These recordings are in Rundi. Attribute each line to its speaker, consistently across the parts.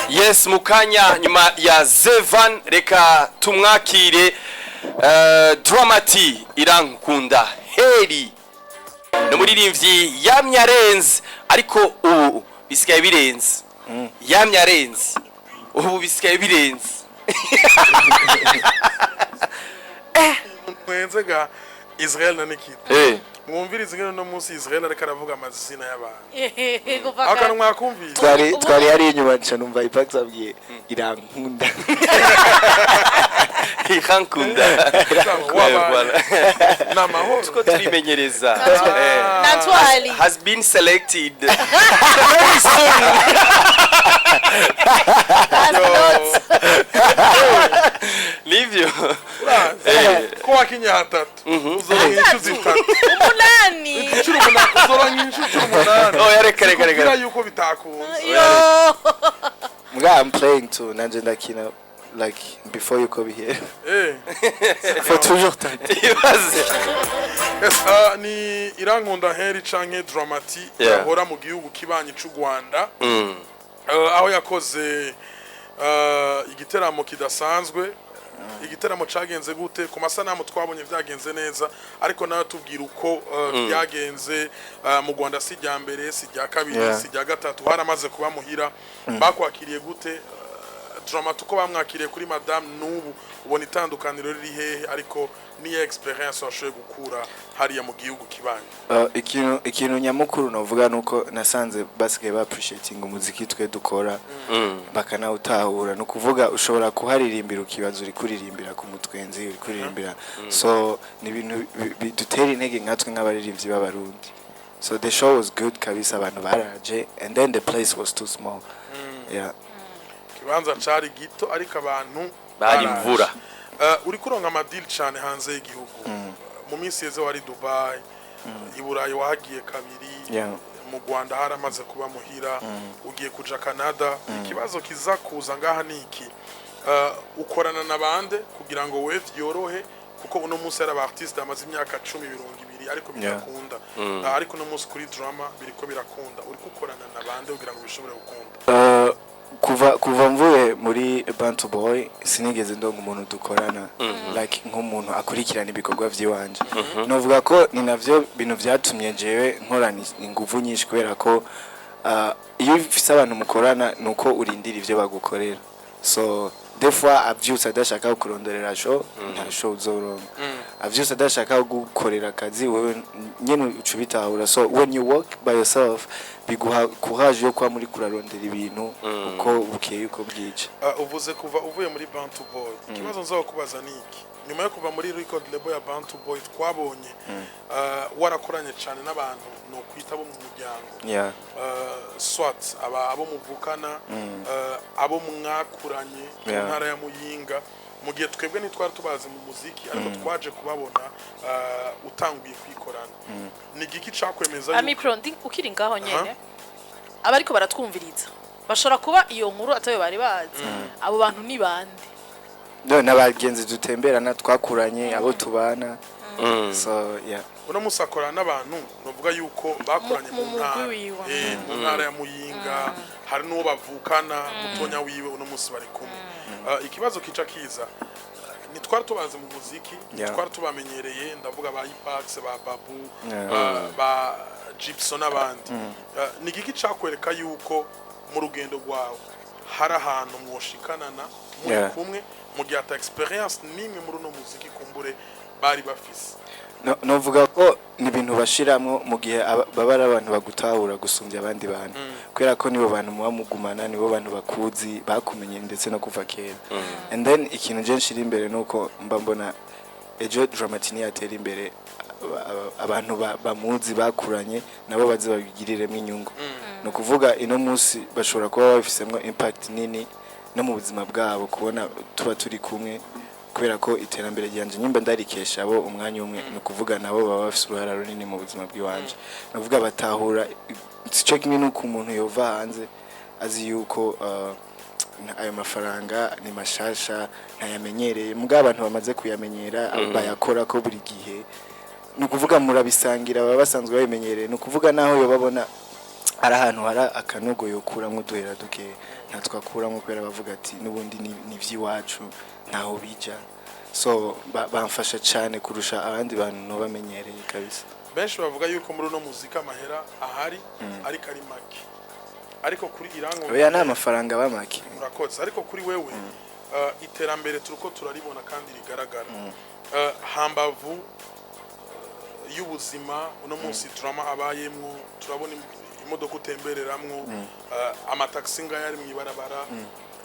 Speaker 1: Yes, mukanya nyuma ya Zevan, reka tumwakire Drama-T. Irankunda Heri ni umuririmbyi yamye arenze, ariko ubu bisigaye birenze. Yamye arenze, ubu bisigaye birenze.
Speaker 2: Mwenze ga Israel na Nikita. Mwumvirize ingene uno munsi Israel ariko aravuga amazina y'abantu.
Speaker 3: Kuva
Speaker 2: Akantu
Speaker 3: kare.
Speaker 2: mwakumvise.
Speaker 4: Twari hari inyuma, nca numva Ipax abwiye Irankunda.
Speaker 1: Irankunda.
Speaker 2: Wabaye ni amahoro.
Speaker 1: Tuko turimenyereza.
Speaker 3: Natwali.
Speaker 1: Has been selected very soon.
Speaker 3: Has not.
Speaker 1: Nivyo.
Speaker 2: Urazi ko wakinye hatatu, uzoronka inshuro 3.
Speaker 3: 8.
Speaker 2: Inshuro 8, uzoronka inshuro 8.
Speaker 1: Oh, reka reka reka.
Speaker 2: Kugira yuko bitakunze.
Speaker 3: Yo.
Speaker 4: Mbwa, I'm playing too, nanje ndakina like before you come here. Faut toujours tenter.
Speaker 1: Ibaze.
Speaker 2: Yes, ni Irankunda Heri canke Drama-T, yahora mu gihugu kibanyi c'u Rwanda, aho yakoze igiteramo kidasanzwe. Igiteramo cagenze gute? Ku masanamu twabonye vyagenze neza, ariko nawe tubwira uko byagenze mu Rwanda. Si rya mbere, si rya kabiri, si rya gatatu, haramaze kuba muhira. Bakwakiriye gute Drama-T? Uko bamwakiriye kuri madame n'ubu, ubona itandukaniro riri hehe? Ariko niyo experience washoboye gukura hariya mu gihugu kibanyi?
Speaker 4: Ikintu nyamukuru novuga nuko nasanze basigaye ba appreciating umuziki twe dukora, bakanawutahura. Ni ukuvuga ushobora kuharirimbira ukibaza uri kuririmbira ku mutwenzi, uri kuririmbira. So ni ibintu bidutera intege nkatwe nk'abaririmbyi b'Abarundi. So the show was good kabisa, abantu baraje, and then the place was too small, yeah.
Speaker 2: Ikibanza cari gito, ariko abantu
Speaker 1: Bari
Speaker 2: baraje.
Speaker 1: imvura.
Speaker 2: Uriko uronka ama deal cane hanze y'igihugu. Mu minsi yeze wari Dubai, i Burayi wahagiye kabiri, mu Rwanda haramaze kuba muhira, ugiye kuja Canada. Ikibazo kiza kuza ngaha ni iki: ukorana na bande kugira ngo we vyorohe? Kuko uno munsi hari aba artiste bamaze imyaka 10, 20, ariko bidakunda. Ariko uno munsi kuri Drama biriko birakunda. Uriko ukorana na bande kugira ngo bishobore gukunda?
Speaker 4: Kuva mvuye muri Bantu Boy, sinigeze ndonga umuntu dukorana, like nk'umuntu akurikirana ibikorwa vy'iwanje. Novuga ko ni navyo bintu vyatumye jewe nkorana inguvu nyinshi, kubera ko iyo ufise abantu mukorana nuko urindira ivyo bagukorera. So des fois avyutse adashaka kuronderera show, nta show uzoronka. Avyutse adashaka gukorera akazi, wewe nyene uca ubitahura. So when you work by yourself, biguha courage yo kuba muri kurarondera ibintu uko bukeye uko bwije.
Speaker 2: Uvuze kuva uvuye muri Bantu Boy. Ikibazo nza kubaza ni iki: nyuma yo kuva muri record label ya Bantu Boy, twabonye warakoranye cyane n'abantu no kwita bo mu muryango, soit aba abo muvukana, abo mwakuranye mu ntara ya Muyinga, mu gihe twebwe ntitwari tubazi mu muziki, ariko twaje kubabona utanguye kwikorana. Ni igiki cakwemeza yuko
Speaker 3: Amipro, ndi ukiri ngaho nyene, abariko baratwumviriza bashobora kuba iyo nkuru atayo bari bazi. Abo bantu ni bande?
Speaker 4: No, n'abagenzi dutemberana, twakuranye, abo tubana. So yeah.
Speaker 2: Uno munsi akorana n'abantu novuga yuko bakoranye
Speaker 3: mu
Speaker 2: mu ntara
Speaker 3: mugwi wiwe.
Speaker 2: Mu ntara ya Muyinga, hari n'uwo bavukana, mutonya wiwe, uno munsi bari kumwe. Ikibazo kica kiza, ntitwari tubazi mu muziki, twari tubamenyereye, ndavuga ba Ipax, ba Babu, ba Gibson n'abandi. Ni igiki cakwereka yuko mu rugendo rwawe hari ahantu mwoshikanana muri kumwe, mu gihe ata experience n'imwe muri uno muziki kumbure bari bafise?
Speaker 4: No, novuga ko ni ibintu bashiramwo mu gihe baba ari abantu bagutahura gusumbya abandi bantu, kubera ko nibo bantu muba mugumana, nibo bantu bakuzi, bakumenye ndetse no kuva kera. And then ikintu je nshira imbere nuko mba mbona ejo Drama-T yatera imbere, abantu bamuzi bakuranye nabo bazi babigiriremo inyungu. Ni ukuvuga ino munsi bashobora kuba babifisemwo impact nini no mu buzima bwabo, kubona tuba turi kumwe, kubera ko iterambere ryanje nyimba ndarikesha abo umwanya umwe, ni ukuvuga nabo baba bafise uruhara runini mu buzima bw'iwanje. Ni ukuvuga batahura sico kimwe n'uko umuntu yova hanze azi yuko ayo mafaranga ni mashasha, ntayamenyereye. Mugabo abantu bamaze kuyamenyera, bayakora ko buri gihe, ni ukuvuga murabisangira, baba basanzwe babimenyereye. Ni ukuvuga naho yo babona Ari ahantu hari akanogo yokuramwo uduhera duke, ntatwakuramwo kubera bavuga ati n'ubundi ni ivy'iwacu, ntaho bija. So bamfasha cyane kurusha abandi bantu ntobamenyereye kabisa.
Speaker 2: Benshi bavuga yuko muri uno muziki amahera ahari, ariko ari make, ariko kuri Irankunda
Speaker 4: Oya, ni amafaranga bamake.
Speaker 2: Murakoze. Ariko kuri wewe, iterambere turiko turaribona kandi rigaragara. Hambavu y'ubuzima uno munsi Drama abayemwo, turabona imodoka utembereramwo, amataxi ngaya ari mw'ibarabara.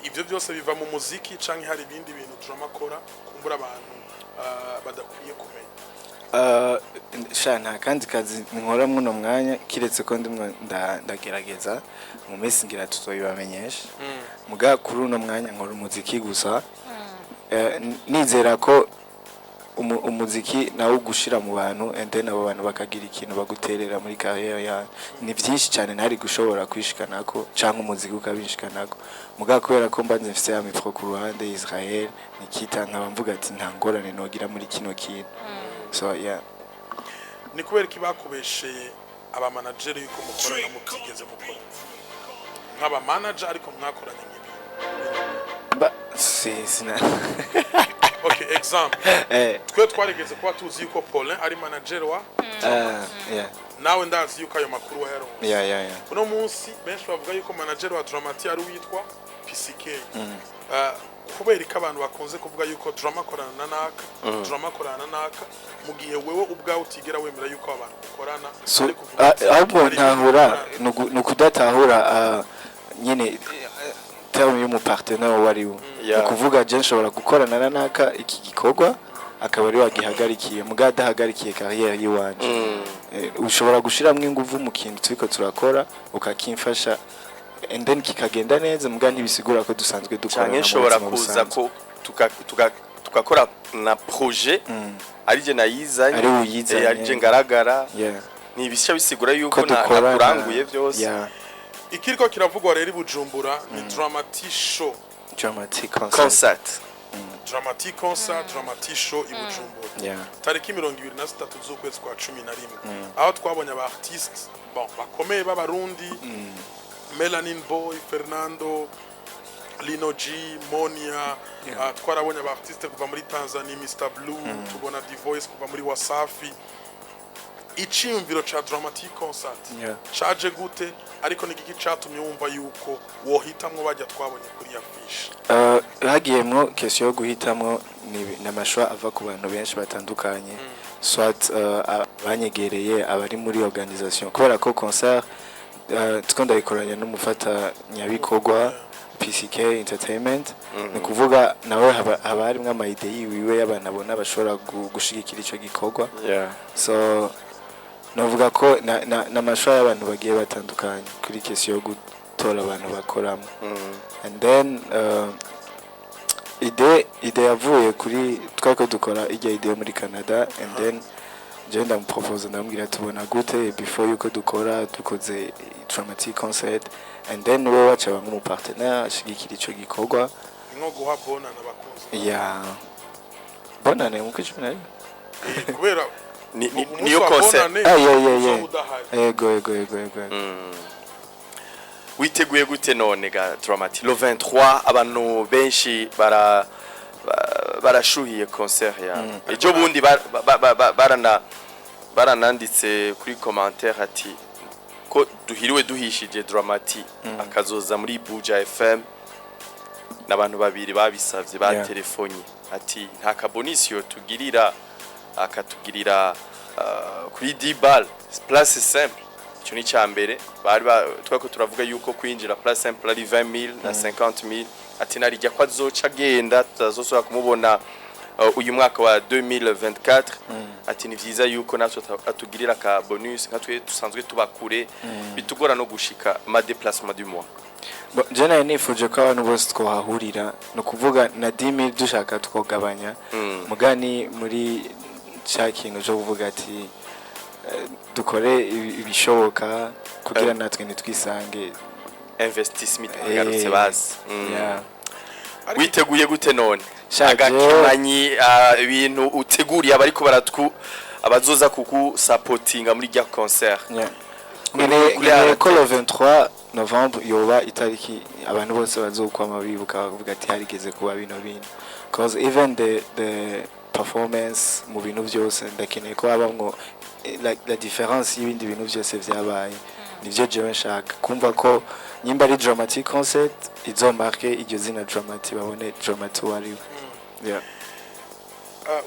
Speaker 2: Ivyo byose biva mu muziki canke hari ibindi bintu Drama akora kumbura abantu badakwiye kumenya?
Speaker 4: Sha, nta kandi kazi nkora muno mwanya kiretse ko ndimwo ndagerageza mu minsi ngira tuzoyibamenyesha. Muga kuri uno mwanya nkora umuziki gusa. Nizera ko umuziki nawo ugushira mu bantu, and then abo bantu bakagira ikintu baguterera muri carrière yawe. Ni byinshi cyane ntari gushobora kwishikanako canke umuziki ukabishikanako, muga kubera ko mbanze mfise ya micro ku ruhande, Israel Nikita, nkaba mvuga ati nta ngorane nogira muri kino kintu. So yeah.
Speaker 2: Ni kubera ko bakubesheye abamanageri yuko mukorana, mutigeze mukora nk'abamanager, ariko mwakoranye nk'ibintu?
Speaker 4: Ba si sina.
Speaker 2: Okay, example, twe twarigeze kuba tuzi yuko Paulin ari manager wa
Speaker 4: Yeah.
Speaker 2: Nawe ndazi yuko ayo makuru wayaronse.
Speaker 4: Yeah.
Speaker 2: Uno munsi benshi bavuga yuko manager wa Dramati ari uwitwa PCK. Kubera ko abantu bakunze kuvuga yuko Drama akorana na naka, Drama akorana na naka, mu gihe wewe ubwawe utigera wemera yuko abantu mukorana,
Speaker 4: So
Speaker 2: ariko uvuga ati,
Speaker 4: ahubwo
Speaker 2: hari ibintu
Speaker 4: ntahura
Speaker 2: mukorana.
Speaker 4: Ni ukudatahura nyine terme y'umupartenaire uwo ari we. Ni ukuvuga je nshobora gukorana na naka iki gikorwa, akaba ari wagihagarikiye, muga adahagarikiye carrière yiwanje. Ushobora gushiramwo inguvu mu kintu turiko turakora, ukakimfasha, and then kikagenda neza, muga ntibisigura ko dusanzwe dukorana
Speaker 1: Canke
Speaker 4: mu
Speaker 1: nshobora
Speaker 4: buzima
Speaker 1: kuza
Speaker 4: busanzwe.
Speaker 1: ko tugakora na projet ari je nayizanye,
Speaker 4: Ari uyizanye.
Speaker 1: Ari je ngaragara, ntibisha bisigura yuko
Speaker 4: ko dukorana.
Speaker 1: Nakuranguye byose.
Speaker 2: Ikiriko kiravugwa rero i Bujumbura ni Dramati Show.
Speaker 4: Dramatic concert.
Speaker 1: Concert.
Speaker 2: Dramati concert, Dramati Show i Bujumbura, tariki 23 z'ukwezi kwa 11, aho twabonye aba artistes bon bakomeye b'Abarundi: Melanin Boy, Fernando, Lino G, Monia. Twarabonye aba artiste kuva muri Tanzania, Mr Blue, tubona D Voice kuva muri Wasafi. Iciyumviro ca Dramatic Concert caje gute? Ariko ni igiki catumye wumva yuko wohitamwo bajya twabonye kuri ya fiche?
Speaker 4: Hagiyemwo question yo guhitamwo, ni amashwa ava ku bantu benshi batandukanye, soit abanyegereye, abari muri organisation, kubera ko concert tuko ndayikoranya n'umufatanyabikorwa PCK Entertainment. Ni kuvuga nawe haba harimwo ama idées yiwiwe y'abantu abona bashobora gushigikira ico gikorwa. So navuga ko n'amashwa y'abantu bagiye batandukanye kuri question yo gutora abantu bakoramo. And then idée yavuye kuri twari ko dukora ijya idée yo muri Canada, and then je ndamupropose, ndamubwira tubona gute before yuko dukora dukoze dramatic concert, and then we waca bamwe mu partenaire ashigikira ico gikorwa.
Speaker 2: Ni nko guha bonane abakunzi.
Speaker 4: Ya bonane mu 11.
Speaker 2: Kubera umunsi
Speaker 1: Niyo
Speaker 2: wa
Speaker 1: concert.
Speaker 2: bonane
Speaker 4: Ah, yeah.
Speaker 2: uzoba udahari.
Speaker 4: Ego.
Speaker 1: Witeguye gute none ga Dramati le 23? Abantu benshi barashuhiye concert ya ejo bundi, barananditse kuri commentaire ati ko duhiriwe duhishije Dramati akazoza muri Buja FM, n'abantu babiri babisavye batelefonye ati nta kabonisiyo tugirira, akatugirira kuri 10 balles place simple. Icyo ni icya mbere. Bari twako turavuga yuko kwinjira place simple ari 20000 na 50000, ati narijya ko azoca agenda tutazosubira kumubona uyu mwaka wa 2024, ati ni vyiza yuko natwe atugirira ka bonus nka twe dusanzwe tuba kure, bitugora no gushika ma déplacement du mois.
Speaker 4: Bo, je nari nifuje ko abantu bose twohahurira, ni ukuvuga na 10 000 dushaka twogabanya, mugani muri cya kintu cyo kuvuga ati dukore ibishoboka kugira natwe ntitwisange
Speaker 1: Investissement agarutse bazi.
Speaker 4: Yeah.
Speaker 2: Ariko
Speaker 1: Witeguye gute none?
Speaker 4: Sha,
Speaker 1: Agakimanyi, ibintu uteguriye abariko baratwu abazoza kugusapotinga muri rya concert?
Speaker 4: Yeah. Nkeneye ko le 23 novembre yoba itariki abantu bose bazokwama bibuka, bakavuga ati harigeze kuba bino bintu, cause even the performance mu bintu byose, ndakeneye ko habamwo la différence y'ibindi bintu byose vyabaye. Nivyo jewe nshaka kumva, ko nyimba ari Drama T concert, izomarke iryo zina Drama T, babone Drama T uwo ari we. Yeah.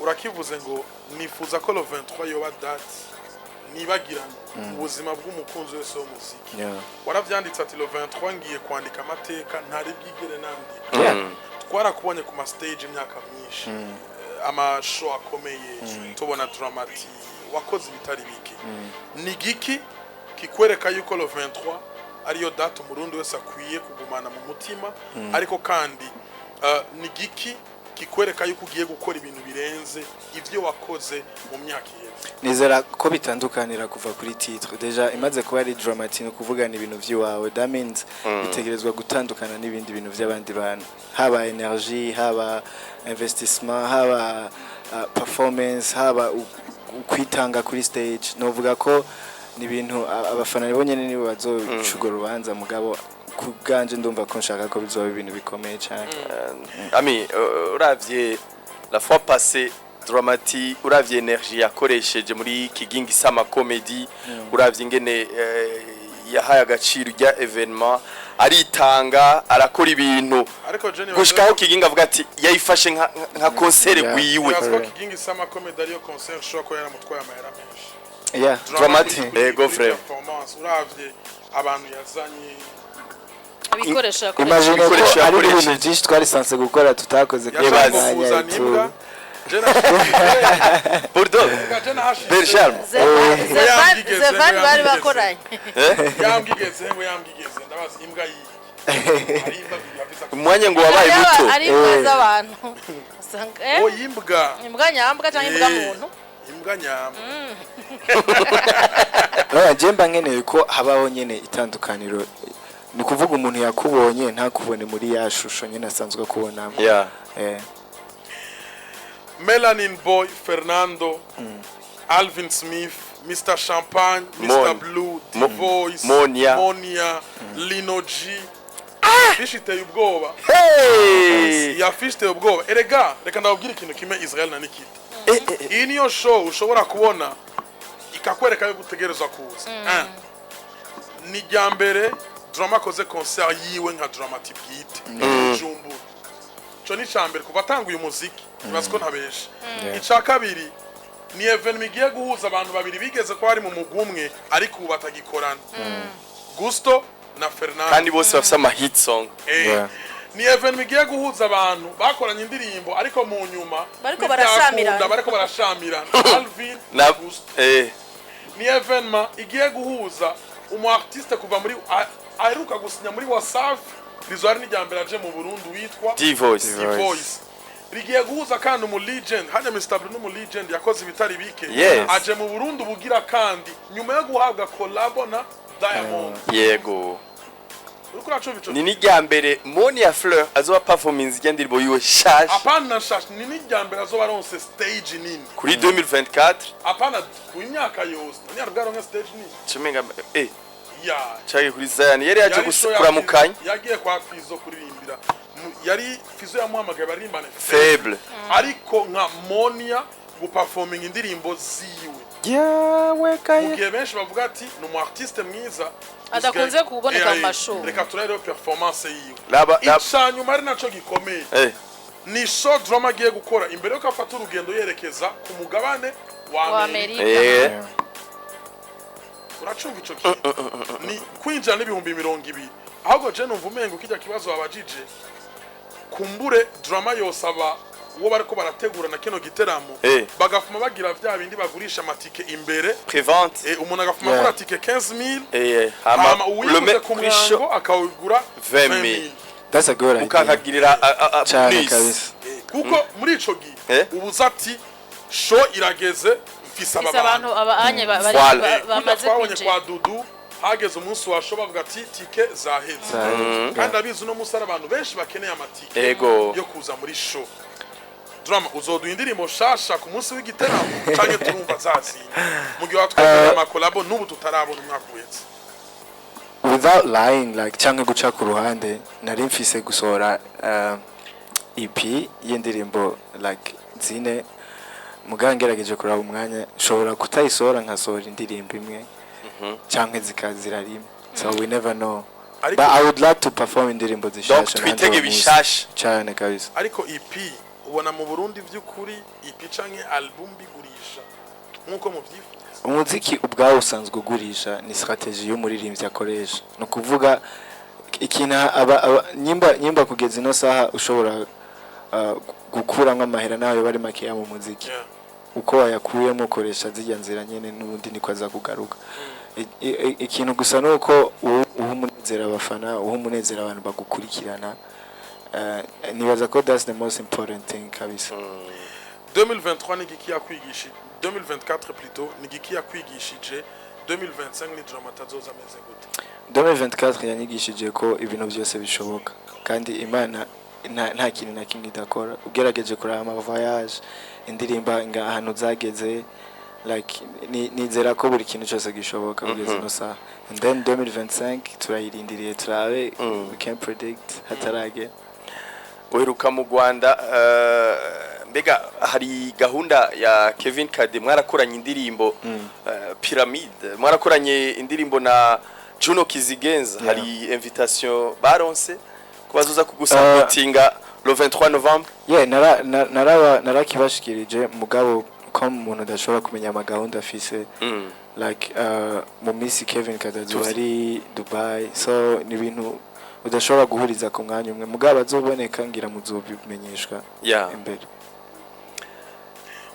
Speaker 2: Urakivuze ngo nifuza ko le 23 yoba date nibagirana ubuzima bw'umukunzi wese w'umuziki. Waravyanditse ati le 23 ngiye kwandika amateka ntari bwigere nandika. Twarakubonye ku ma stage imyaka myinshi, amashow akomeye, tubona Drama T, wakoze ibitari bike. Ni giki kikwereka yuko le 23 ariyo date umurundi wese akwiye kugumana mu mutima? Ariko kandi ni giki kikwereka yuko ugiye gukora ibintu birenze ibyo wakoze mu myaka iheze?
Speaker 4: Nizera ko bitandukanira kuva kuri titre. Déjà imaze kuba ari Drama T, ni ukuvugana ibintu by'iwawe. That means bitegerezwa gutandukana n'ibindi bintu by'abandi bantu, haba energy, haba investissement, haba performance, haba kwitanga kuri stage. Novuga ko ni ibintu abafana bo nyene nibo bazoca urwo rubanza, mugabo ku bwanje ndumva ko nshaka ko bizoba ibintu bikomeye cyane.
Speaker 1: Ami, uravye la fois passée Drama T, uravye energy yakoresheje muri Kigingi Summer Comedy, uravye ingene yahaye agaciro rya événement, aritanga, arakora ibintu
Speaker 2: Ariko Jenny,
Speaker 1: gushika aho Kigingi avuga ati yayifashe nka concert gwiwe.
Speaker 2: Nibaza ko Kigingi Summer Comedy ariyo concert ishobora kuba yaramutwaye amahera menshi.
Speaker 1: Drama T,
Speaker 2: Kuri
Speaker 1: ego frère.
Speaker 2: performance, uravye abantu yazanye,
Speaker 3: Ibikoresho yakoresheje.
Speaker 4: Imagine ko
Speaker 1: Ibikoresho
Speaker 4: ari
Speaker 1: yakoresheje.
Speaker 4: ibintu byinshi twari sanse gukora tutakoze kuri
Speaker 2: yashaka
Speaker 1: Ibaze.
Speaker 2: kuzana
Speaker 4: mwanya
Speaker 2: imbwa.
Speaker 4: tu.
Speaker 1: Bulldog Bercharme.
Speaker 2: Yambwigeze,
Speaker 3: Zevan bari
Speaker 2: yambwigeze.
Speaker 3: bakoranye.
Speaker 2: Yambwigeze ngo yambwigeze, ndabaza imbwa yiyi hari imbwa yavuze ko
Speaker 1: Umwanya ngo wabaye muto.
Speaker 3: Ari imbwa z'abantu usanga
Speaker 2: Oh, imbwa.
Speaker 3: Imbwa nyambwa cyangwa imbwa muntu.
Speaker 2: Imbwa nyambwa.
Speaker 4: Oya, je mba nkeneye ko habaho nyene itandukaniro, ni ukuvuga umuntu yakubonye ntakubone muri ya shusho nyene asanzwe akubonamo.
Speaker 2: Melanin Boy, Fernando, Alvin Smith, Mr Champagne, Mr Blue, D-Voice,
Speaker 1: Monia.
Speaker 2: Monia, Lino G. Fiche iteye ubwoba.
Speaker 1: Hey!
Speaker 2: Ya fiche iteye ubwoba. Erega reka ndababwira ikintu kimwe, Israel na Nikita. Iyi niyo show ushobora kubona ikakwereka yo gutegerezwa kuza. Un. Ni irya mbere Drama akoze concert yiwe nka Drama T bwite Bujumbura. Ico ni ica mbere kuva atanguye umuziki, nibaza ko ntabesha. Ica kabiri ni événement igiye guhuza abantu babiri bigeze ko bari mu mugwi umwe ariko ubu batagikorana, Gusto na Fernando.
Speaker 1: Kandi bose bafise ama hit song.
Speaker 2: Ni événement igiye guhuza abantu bakoranye indirimbo ariko mu nyuma
Speaker 3: Bariko
Speaker 2: ntibyakunda,
Speaker 3: barashamirana.
Speaker 2: Bariko barashamirana, Alvin
Speaker 1: na
Speaker 2: Gusto. Ni événement igiye guhuza umu artiste kuva muri aheruka gusinya muri Wasafi, rizo ari n'irya mbere aje mu Burundi, witwa
Speaker 1: D-Voice.
Speaker 2: D-Voice. Rigiye guhuza kandi umu legend hanya Mr Blue, n'umu legend yakoze ibitari bike, aje mu Burundi ubugira kandi nyuma yo guhabwa collabo na Diamond. Uriko uracumva ico?
Speaker 1: Ni n'irya mbere Monia Fleur azoba performance ijya ndirimbo yiwe shasha.
Speaker 2: Apana nshasha, ni n'irya mbere azoba aronse stage nini.
Speaker 1: Kuri 2024.
Speaker 2: Apana, ku myaka yose ntiyari bwaronke stage nini.
Speaker 1: Cimenga
Speaker 2: Ya.
Speaker 1: Cyagiye kuri Zion yari yaje
Speaker 2: Yari show ya
Speaker 1: kuramukanya.
Speaker 2: Fizzo, yagiye kwa Fizo kuririmbira. Yari Fizo yamuhamagaye baririmbane
Speaker 1: Faible.
Speaker 2: Ariko nka Monia guperforming indirimbo ziwe
Speaker 1: Yawe
Speaker 2: mu
Speaker 1: kaye.
Speaker 2: gihe benshi bavuga ati ni umu artiste mwiza
Speaker 3: Adakunze kuboneka mu mashow.
Speaker 2: Reka turebe performance yiwe.
Speaker 1: Laba laba.
Speaker 2: Ica nyuma ari naco gikomeye ni show Drama agiye gukora imbere yuko afata urugendo yerekeza ku mugabane wa
Speaker 3: wa
Speaker 2: Amerika.
Speaker 3: Amerika.
Speaker 2: Uracumva ico kintu ni kwinjira n'20,000. Ahubwo je numva umengo kijya kibazo babajije, kumbure Drama yose aba uwo bariko barategura na kino giteramo bagafuma bagira vya bindi bagurisha amatike imbere.
Speaker 1: Prévente.
Speaker 2: Umuntu agafuma agura tike 15,000,
Speaker 1: hama
Speaker 2: hama uwiguze ku
Speaker 1: kuri show
Speaker 2: mwango akawugura
Speaker 1: 20,000.
Speaker 2: 20,000.
Speaker 4: That's a good idea.
Speaker 1: Ukakagirira
Speaker 4: Cyane
Speaker 1: bonus.
Speaker 4: kabisa.
Speaker 2: Kuko muri ico gihe ubuza ati show irageze, mfise aba
Speaker 3: Ese abantu
Speaker 2: bantu.
Speaker 3: aba anye bari
Speaker 1: Voilà.
Speaker 2: Kurya
Speaker 3: bamaze
Speaker 2: twabonye
Speaker 3: kwinjira.
Speaker 2: kwa Dudu, hageze umunsi wa show bavuga ati tike zaheze.
Speaker 4: Zaheze.
Speaker 2: Kandi abizi uno munsi hari abantu benshi bakeneye amatike
Speaker 1: Ego.
Speaker 2: yo kuza muri show. Drama, uzoduha indirimbo shasha ku munsi w'igiteramo canke turumva zazinye mu gihe watwemerera ama collabo n'ubu tutarabona umwaka uhetse?
Speaker 4: Without lying, like, cyangwa guca ku ruhande, nari mfise gusohora EP y'indirimbo like zine, muganga ngerageje kuraba umwanya nshobora kutayisohora, nkasohora indirimbo imwe cyangwa zikazira rimwe, so we never know.
Speaker 2: Ariko
Speaker 4: But I would like to perform indirimbo
Speaker 1: Donc
Speaker 4: zishasha nanjye
Speaker 1: twitege
Speaker 4: uwo munsi.
Speaker 1: bishasha.
Speaker 4: Cyane kabisa.
Speaker 2: Ariko EP, ubona mu Burundi vy'ukuri EP canke album bigurisha nk'uko muvyifuza?
Speaker 4: Umuziki ubwawo usanzwe ugurisha, ni strategy y'umuririmbyi akoresha. Ni ukuvuga ikintu aba nyimba kugeza ino saha ushobora gukuramwo amahera nayo bari makeya mu muziki, uko wayakuyemo ukoresha zirya nzira nyene, n'ubundi niko aza kugaruka. Ikintu gusa nuko uha umunezero abafana, uha umunezero abantu bagukurikirana. Nibaza ko that's the most important thing kabisa.
Speaker 2: 2023 ni igiki yakwigishije, 2024 plutôt, ni igiki yakwigishije? 2025 ni Drama tazoza ameze gute?
Speaker 4: 2024 yanyigishije ko ibintu byose bishoboka, kandi Imana nta kintu na kimwe idakora. Ugerageje kuraba ama voyage, indirimba nga ahantu zageze, like, nizera ko buri kintu cyose gishoboka kugeza ino saha. And then 2025 turayirindiriye turabe. We can predict hataragera.
Speaker 1: Uheruka mu Rwanda, mbega hari gahunda ya Kevin Kade? Mwarakoranye indirimbo Pyramide, mwarakoranye indirimbo na Juno Kizigenza. Hari invitation baronse ko bazoza kugusapotinga le 23 novembre?
Speaker 4: Yeah, narakibashikirije, mugabo ko umuntu adashobora kumenya amagahunda afise, like, mu minsi Kevin Kadazu
Speaker 1: Tuzi.
Speaker 4: ari Dubai, so ni ibintu udashobora guhuriza ku mwanya umwe. Mugabo azoboneka, ngira muzobimenyeshwa imbere.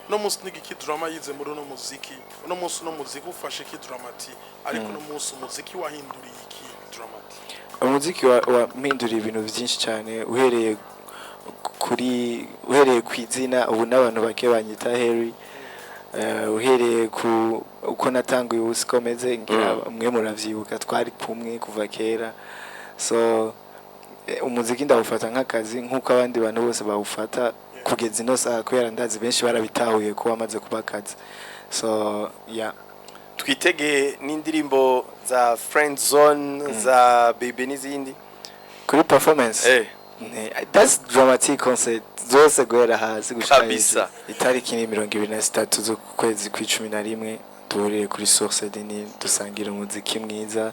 Speaker 2: Uno munsi ni igiki Drama yize muri uno muziki? Uno munsi uno muziki ufashe iki Dramati? Ariko uno munsi umuziki wahinduriye iki Dramati?
Speaker 4: Umuziki wampinduriye ibintu byinshi cyane, uhereye ku izina, ubu n'abantu bake banyita Harry. Uhereye ku uko natanguye, ubu siko meze, ngira mwe muravyibuka, twari kumwe kuva kera. So umuziki ndawufata nk'akazi nk'uko abandi bantu bose bawufata kugeza ino saha, kubera ndazi benshi barabitahuye ko wamaze kuba akazi, so yeah.
Speaker 1: Twitege n'indirimbo za Friend Zone, za Bebe n'izindi?
Speaker 4: Kuri performance?
Speaker 1: Eh.
Speaker 4: That's Dramatic concert zose guhera hasi gushika
Speaker 1: Kabisa.
Speaker 4: hejuru. Itariki ni 23 z'ukwezi kw'icumi na rimwe, duhurire kuri Source de Nil, dusangire umuziki mwiza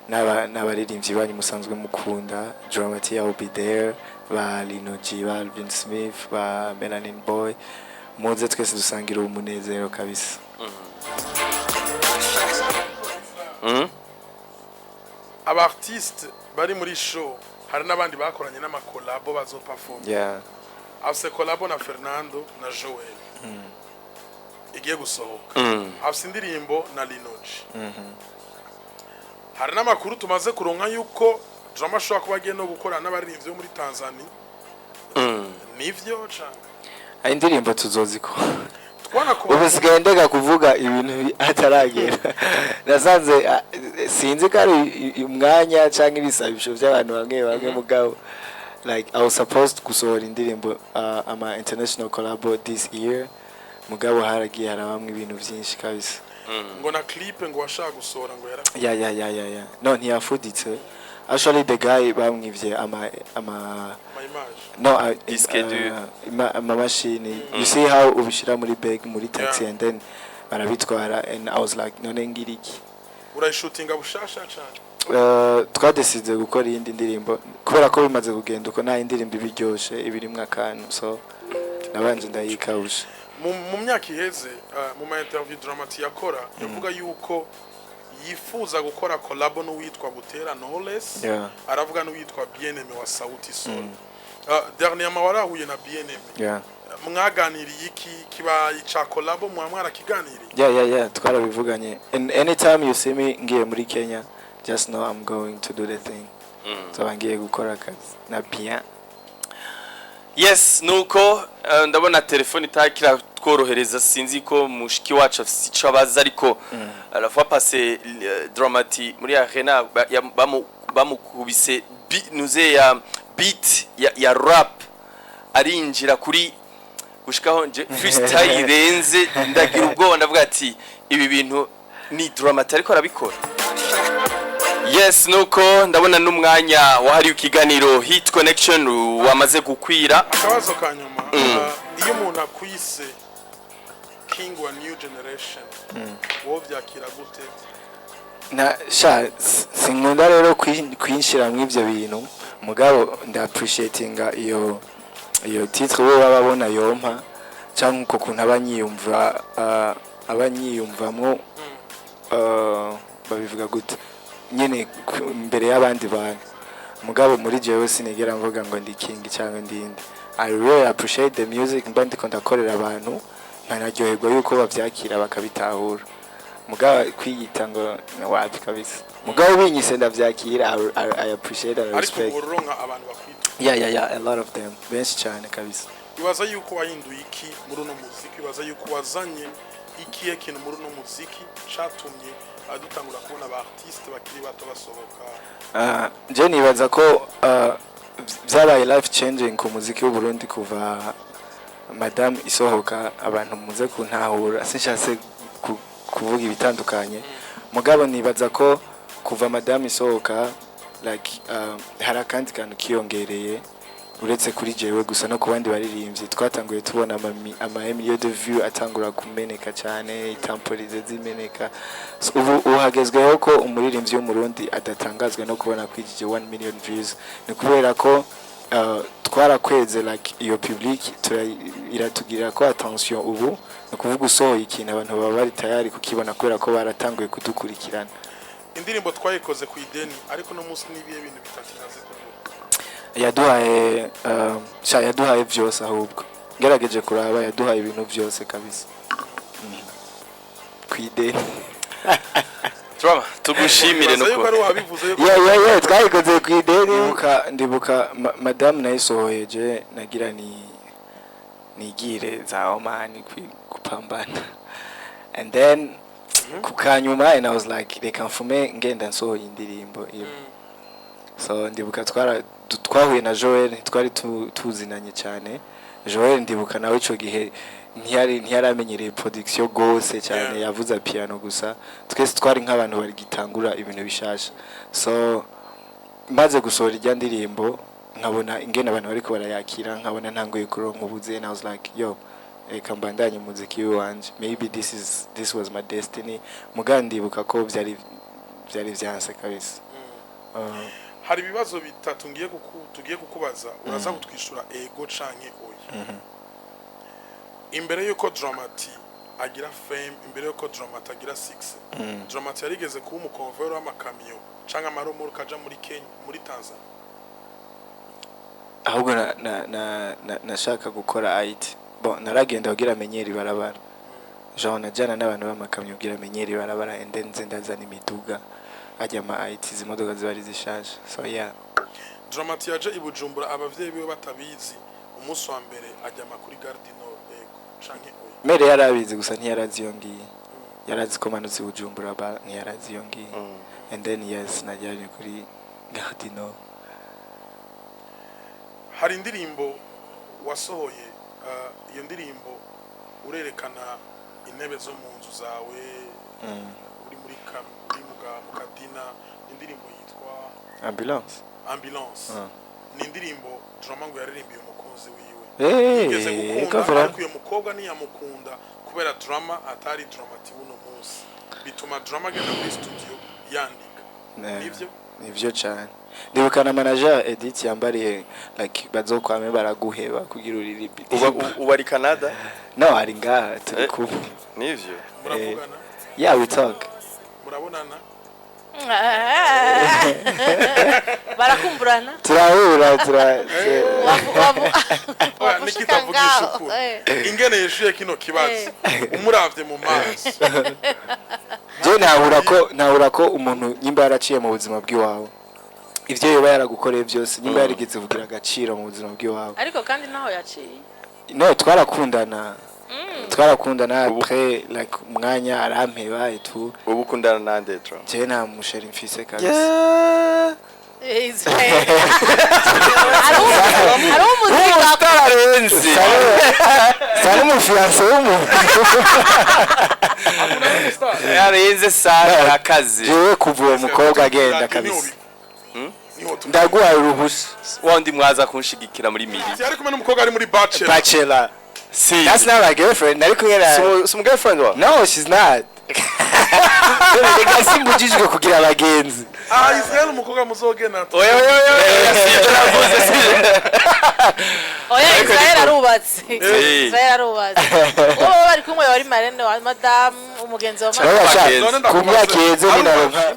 Speaker 4: n'abaririmbyi banyu musanzwe mukunda. Dramati will be there, ba Lino G, ba Alvin Smith, ba Melanin Boy. Muze twese dusangire umunezero kabisa.
Speaker 2: Aba artiste bari muri show, hari n'abandi bakoranye n'ama collabo bazoperform. Afise collabo na Fernando na Joel igiye gusohoka, afise indirimbo na Linoji. Hari n'amakuru tumaze kuronka yuko Drama ashobora kuba agiye no gukorana n'abaririmbyi bo muri Tanzania. Nivyo canke?
Speaker 4: Ayo indirimbo tuzozikora.
Speaker 2: Twanakuba
Speaker 4: Ubu sigaye ndega kuvuga ibintu hataragera. Nasanze sinzi ko ari umwanya cyangwa ibisabisho by'abantu bamwe bamwe, mugabo like, I was supposed gusohora indirimbo, ama international collabo this year, mugabo haragiye harabamwe ibintu byinshi kabisa.
Speaker 2: Ngo na clip ngo washaka gusohora ngo yara
Speaker 4: Ya, no, ntiyafuditse. Actually, the guy bamwivye ama
Speaker 2: ama image.
Speaker 4: No,
Speaker 1: Disque dur.
Speaker 4: Amamashini, you see how ubishira muri bag, muri taxi, and then barabitwara, and I was like, none ngira iki?
Speaker 2: Urayishutinga bushasha cane?
Speaker 4: Twadesize gukora iyindi ndirimbo kubera ko bimaze kugenda uko, nta indirimbo iba iryoshe iba irimwo akantu, so nabanje ndayikawusha.
Speaker 2: Mu myaka iheze, mu ma interview Dramati yakora, yavuga yuko yifuza gukora collabo n'uwitwa Butera Knowless. Aravuga n'uwitwa Bien-Aimé wa Sauti Sol. Dernièrement warahuye na Bien-Aimé. Mwaganiriye iki? Kibaye ica collabo mwa mwarakiganiriye?
Speaker 4: Yeah, twarabivuganye, and anytime you see me ngiye muri Kenya, just know I'm going to do the thing. Nzoba ngiye gukora akazi na bien.
Speaker 1: Yes, nuko ndabona telefone itakira tworohereza, sinzi ko mushiki wacu afise ico abaza, ariko la fois passée, Dramati muri arena bamukubise nuze ya beat ya rap, arinjira kuri Gushikaho nje freestyle irenze, ndagira ubwoba, ndavuga ati ibi bintu ni Dramati ariko arabikora. Yes, nuko ndabona n'umwanya wahariwe ikiganiro Hit Connection wamaze gukwira.
Speaker 2: Akabazo ka nyuma, iyo umuntu akwise king wa new generation, wowe byakira gute?
Speaker 4: Na sha sinkunda rero kwinshira mu ivyo bintu, mugabo nda appreciatinga iyo titre bo baba babona yompa, cyangwa uko kuntu abanyiyumva, abanyiyumvamwo, babivuga gute nyene imbere y'abandi bantu. Mugabo muri jewe sinigera mvuga ngo ndi king cyangwa ndinde. I really appreciate the music mba ndiko ndakorera abantu, nkanaryoherwa yuko bavyakira bakabitahura. Mugabo kwiyita ngo wapi kabisa. Mugabo binyise ndavyakira. I appreciate and
Speaker 2: Ariko
Speaker 4: respect.
Speaker 2: uronka abantu bakwita?
Speaker 4: Yeah, a lot of them, benshi cyane kabisa.
Speaker 2: Ibaza yuko wahinduye iki muri uno muziki? Ibaza yuko wazanye ikihe kintu muri uno muziki catumye dutangura kubona aba artiste bakiri bato basohoka?
Speaker 4: Je nibaza ko vyabaye life changing ku muziki w'u Burundi kuva Madame isohoka. Abantu muze kuntahura, sinshatse kuvuga ibitandukanye, mugabo nibaza ko kuva Madame isohoka, like hari akandi kantu kiyongereye uretse kuri jewe gusa, no ku bandi baririmbyi. Twatanguye tubona ama million de vues atangura kumeneka cyane, itamporize zimeneka. So, ubu hagezweho ko umuririmbyi w'Umurundi adatangazwa no kubona kwijije 1 million views. Ni kubera ko twarakweze like iyo public iratugirira ko attention. Ubu ni ukuvuga usohoye ikintu, abantu baba bari tayari kukibona kubera ko baratanguye kudukurikirana.
Speaker 2: Indirimbo twayikoze ku ideni, ariko no munsi n'ibihe bintu bitatu imaze kuvuga?
Speaker 4: Yaduhaye, sha, yaduhaye byose. Ahubwo ngerageje kuraba, yaduhaye ibintu byose kabisa. Ku ideni.
Speaker 1: Drama, tugushimire.
Speaker 2: Ibaza yuko
Speaker 1: Nuko
Speaker 2: ari wabivuze yuko
Speaker 4: Yeah, twayikoze ku ideni. Ndibuka Madame nayisohoye, je nagira ni nigire za Oman kupambana, and then ku kanyuma and I was like, reka mfume ngenda nsohoye indirimbo iyo. So ndibuka twahuye na Joel, twari tuzinanye cyane. Joel ndibuka nawe ico gihe ntiyaramenyereye production gose cyane. Yavuza piano gusa. Twese twari nk'abantu bagitangura ibintu bishasha. So maze gusohora irya ndirimbo, nkabona ingene abantu bariko barayakira, nkabona ntanguye kuronka ubuze, and I was like, yo, reka mbandanye umuziki wanje, maybe this was my destiny. Muga ndibuka ko byari vyanse kabisa.
Speaker 2: Hari ibibazo bitatu ngiye tugiye kukubaza, uraza kutwishura ego canke oya. Imbere yuko Dramati agira fame, imbere yuko Dramati agira 6, Dramati yarigeze kuba umukonvoyeri w'amakamyo canke amaromoroka aja muri Kenya, muri Tanzania?
Speaker 4: Ahubwo nashaka gukora IT. Bon, naragenda kugira amenyere ibarabara, genre najyana n'abantu b'amakamyo kugira amenyere ibarabara, and then nze ndazana imiduga ajya ama IT, izi modoka ziba ari zishaje. So yeah.
Speaker 2: Dramati yaje i Bujumbura abavyeyi biwe batabizi, umunsi wa mbere ajyama kuri Gare du Nord, ego canke oya?
Speaker 4: Mère yarabizi gusa ntiyarazi iyo ngiye. Yarazi ko manutse i Bujumbura, ba ntiyarazi iyo ngiye. And then yes, najyanye kuri Gare du Nord.
Speaker 2: Hari indirimbo wasohoye, iyo ndirimbo urerekana intebe zo mu nzu zawe, uri muri uri mu kadina, indirimbo yitwa
Speaker 4: Ambulance.
Speaker 2: Ambulance. Ni indirimbo Drama ngo yaririmbiye umukunzi wiwe yigeze gukunda,
Speaker 4: kavura.
Speaker 2: Ariko uyo mukobwa ntiyamukunda kubera Drama atari Dramati w'uno munsi, bituma Drama agenda muri studio yandika. Nivyo?
Speaker 4: Nivyo cyane. Ndibuka na manager Edith yambariye like bazokwame baraguheba kugira uririmbe.
Speaker 1: Uba ari Canada?
Speaker 4: No, ari ngaha, turi kumwe.
Speaker 1: Nivyo?
Speaker 2: Muravugana?
Speaker 4: Yeah, we talk.
Speaker 2: Murabonana?
Speaker 3: Barakumburana?
Speaker 4: Turahura, tura
Speaker 2: Oya,
Speaker 3: Wavushika
Speaker 2: nikitavugisha
Speaker 3: ngaho.
Speaker 2: ukuri, ingene yishuye kino kibazo umuravye mu maso.
Speaker 4: Je ntahura ko umuntu nyimba yaraciye mu buzima bw'iwawe, ivyo yoba yaragukoreye byose, nyimba yarigeze kugira agaciro mu buzima bw'iwawe.
Speaker 3: Ariko kandi naho yaciye.
Speaker 4: No, twarakundana après like umwanya arampeba et tout.
Speaker 1: Ubu ukundana nande, Drama?
Speaker 4: Je nta musheri mfise kabisa.
Speaker 3: Hari umuziki.
Speaker 1: Utararenze.
Speaker 4: Fiancé w'umuntu.
Speaker 2: Akunda n'umustar.
Speaker 1: Yarenze sana akazi.
Speaker 4: Jewe kuva uwo mukobwa agenda kabisa, ndaguhaye uruhushya.
Speaker 1: Wandi mwaza kunshigikira muri miri.
Speaker 2: Yari kumwe n'umukobwa ari muri Bachelor.
Speaker 4: Bachelor.
Speaker 1: Si.
Speaker 4: That's not my girlfriend. Nari kumwe na
Speaker 1: Si girlfriend wa?
Speaker 4: No, she's not. Reka, simbujijwe kugira abagenzi.
Speaker 2: Ah, Israel, umukobwa muzogena.
Speaker 1: Oya, oya, oya, oya, sivyo navuze, sivyo.
Speaker 3: Oya,
Speaker 1: Ariko
Speaker 3: Israel arubatse.
Speaker 1: Eh.
Speaker 3: Israel arubatse. Uwo baba bari kumwe wari marraine wa madamu, umugenzi wa madamu.
Speaker 4: Urabona sha,
Speaker 1: Bagenzi.
Speaker 4: ku myaka iheze ninaronka.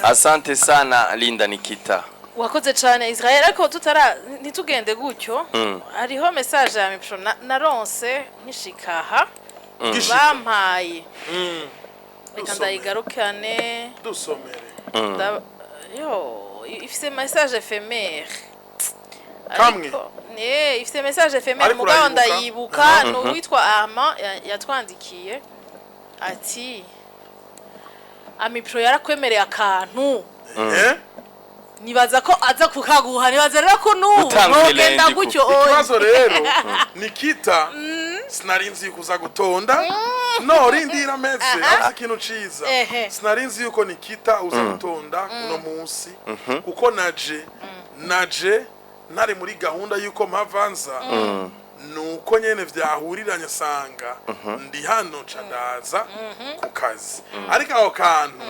Speaker 1: Asante sana Linda Nikita.
Speaker 3: Wakoze cyane Israel, ariko tutara ntitugende gutyo, hariho message ya Mipro naronse nkishikaha bampaye, reka ndayigarukane.
Speaker 2: Dusomere.
Speaker 3: Yo ifise message éphémère.
Speaker 2: Kamwe.
Speaker 3: Ifise message éphémère.
Speaker 2: Ariko
Speaker 3: Mugabo
Speaker 2: urayibuka?
Speaker 3: Ndayibuka, ni uwitwa Armand yatwandikiye ati: "Amipro yarakwemereye akantu."
Speaker 2: Eh.
Speaker 3: Nibaza ko aza kukaguha, nibaza rero ko n'ubu
Speaker 1: Gutanga
Speaker 3: ntugenda
Speaker 1: irendi
Speaker 3: gutyo oya.
Speaker 2: Ikibazo rero, Nikita, sinari nzi yuko uza gutonda. No rindira meze afite ikintu ciza. Sinari nzi yuko Nikita uza gutonda uno munsi, kuko naje ntari muri gahunda yuko mpavanza, nuko nyene vyahuriranye sanga ndi hano, nca ndaza ku kazi. Ariko aho kantu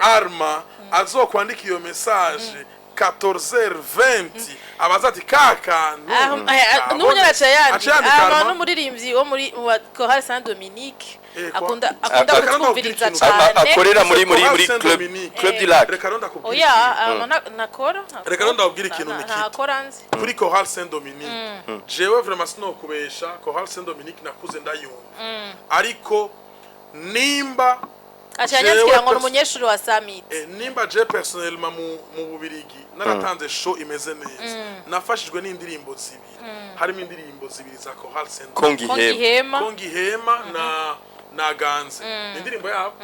Speaker 2: Arma azokwandika iyo message 14h20, abaza ati ka kantu
Speaker 3: N'ubu nyine aciye
Speaker 2: Aciye
Speaker 3: yandika.
Speaker 2: yandika.
Speaker 3: Arma
Speaker 2: Arma.
Speaker 3: n'umuririmbyi wo muri wa Chorale Saint Dominique.
Speaker 2: Eh, kwa-
Speaker 3: Akunda akunda
Speaker 2: Reka
Speaker 3: kutwumviriza
Speaker 2: ndakubwira ikintu.
Speaker 3: cyane.
Speaker 1: Akorera muri
Speaker 2: Saint
Speaker 1: club
Speaker 2: Dominique.
Speaker 1: Club du Lac.
Speaker 2: Reka rero ndakubwira
Speaker 3: Oya.
Speaker 2: ikintu.
Speaker 3: Arma nakora.
Speaker 2: Reka rero ndababwira ikintu, Nikita.
Speaker 3: Ntakora nzi.
Speaker 2: Kuri Chorale Saint Dominique, jewe vraiment sinokubesha, Chorale Saint Dominique nakuze ndayumva, ariko nimba
Speaker 3: Aciye
Speaker 2: Jewe
Speaker 3: anyandikira ngo ni umunyeshuri wa Summit.
Speaker 2: Nimba je personnellement mu Bubirigi naratanze show imeze neza, nafashijwe n'indirimbo zibiri, harimo indirimbo zibiri za Chorale Saint Dominique.
Speaker 1: Kongi
Speaker 3: Kongi
Speaker 1: Hema.
Speaker 3: Hema.
Speaker 2: Kongi Hema na Ganze, ni indirimbo yabo.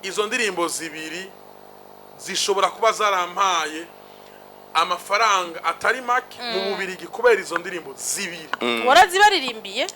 Speaker 2: Izo ndirimbo zibiri zishobora kuba zarampaye amafaranga atari make mu Bubirigi kubera izo ndirimbo zibiri.
Speaker 3: Warazibaririmbiye?